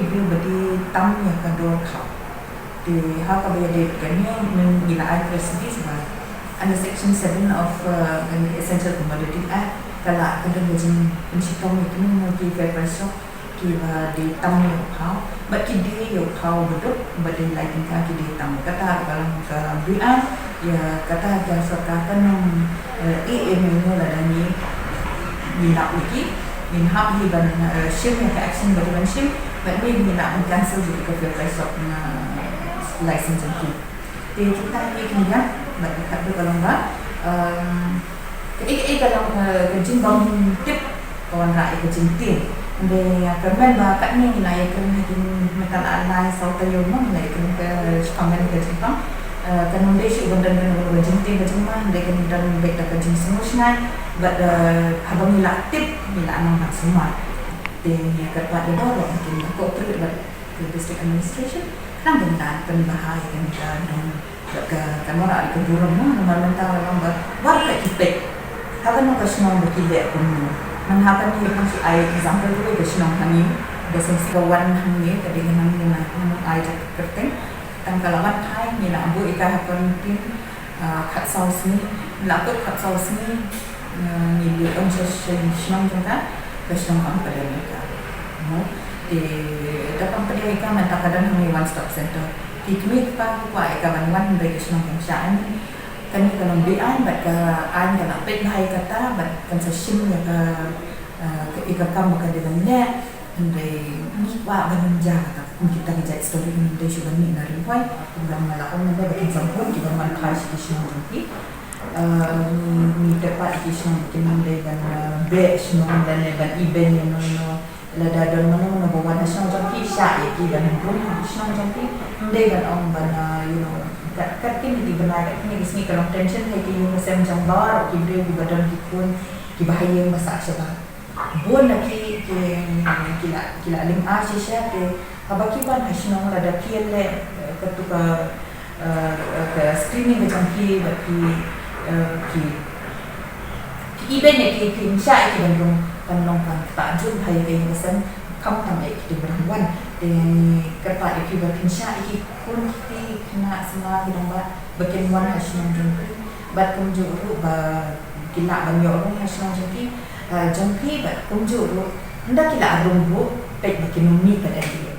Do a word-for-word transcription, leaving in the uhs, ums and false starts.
Ki briew ba dei tam ïa ka dor khaw. Te ha kaba ïadei bad kane mynta ngi la ai press release ba under section seven of, uh, kane Essential Commodity Act ka la ka don ka jingpynshitom ïa kine ki fair price shop kiba dei tam ïa u khaw bad ki dei ïa u khaw ba duk ba dei lai tyngka ki dei tam. Kata ka long ka beaiñ ïa kata ka sorkar kan ym, eh, ïeh ïa ngi lada ngi ngi lap ïa ki, ngin hap hi ban, eh, shim ïa ka action ba dei ban shim bad ngi ngi lah ban cancel ïa ka fair price shop na license jong ki. Te kita hi ki ïa bad ka dei ka long ba, em, ka, eh, eh, ka long, eh, ka jingbym tip ka wanrah ïa ka jingtieng. Hynrei, eh, kyrmen ba katne ngi la ïakren ha ki mynta la lai saw taïew mo ngi la ïakren ka shipang kane ka jingpang. Eh, kan ym dei shuh ban don kano kano ka jingtieng ka jingma, hynrei kan don beit da ka jingsngewsynei bad, eh, haba ngi la tip ngi la nang ban sumar. Te ngi kyrpad ïa baroh ba kin cooperate bad ka district administration. Khnang ba ngin pynbha ïa kane ka dong ka, ka, ka nora ka burom mo, namar mynta la long ba wat la ki peit ha kano ka shnong ba ki leh kumno. Nang ha kane ruh ngan shu ai example ruh ka shnong hangne, ba sngewsih ka wan hangne, ka dei hangne na, ngan ai da ka kyrteng. Tang ka la wan phai, ngi la buh ïa ka ha quarantine, ah, khatsaw sngi, ngi la kut khatsaw sngi, ah, ngi leit ong sha, sha shnong jong ka, ka shnong kam pdiang ïa ka. Mo, te da kam pdiang ïa ka, mynta ka don hangne one stop center. Ki kmie ki kpa ki kwah ïa ka ban wan, hynrei ka shnong kam shah. Kane ka long beaiñ bad ka aiñ ka la peit bha ïa kata bad kan sa shim ïa ka, eh, ka, ïa ka kam ba ka dei ban leh. Hynrei ngi kwah ban jia kata kum kita ki jait story, ngim dei shuh ban mih na Ri Bhoi. Kumba nga la ong mynta ba kin sa bun ki ban wan phai sha ki shnong jong ki. Eh, ngi, ngi kyrpad ïa ki shnong ba kin ym dei ban, eh, beh shnong lane ban ibeiñ ïano ïano. Lada don mano mano ba wan ha shnong jong ki, shah ïa ki ban rung ha shnong jong ki. Ym dei ban ong ban, uh, you know, kat, kat kine ki bnai, kat kine ki sngi ka long tension ha ki ïing ki sem jong baroh ki briew kiba don ki khun kiba ha ïing ba sah shabar. Bun na ki, ki, ki la, ki la lyngngoh shisha te haba ki wan ha shnong lada ki ïaleh, eh, katto ka eh, ka screening ka jong ki, ba ki, eh, ki, ki ibeiñ ïa ki, ki shah ïa ki ban rung, kan long kan ktah jur bha ïa ka ïing ka sem, khamtam ïa ki ba dang wan. Te ngi kyrpad ïa ki ba kin shah ïa ki khun ki khynnah samla ki dang ba, ba kin wan ha shnong jong ki. Bad kumjuh ruh ba ki lah ban ïoh rung ha shnong jong ki, eh, jong ki, bad kumjuh ruh ynda ki lah rung ruh, peit ba kin ym mih pat ïa ki.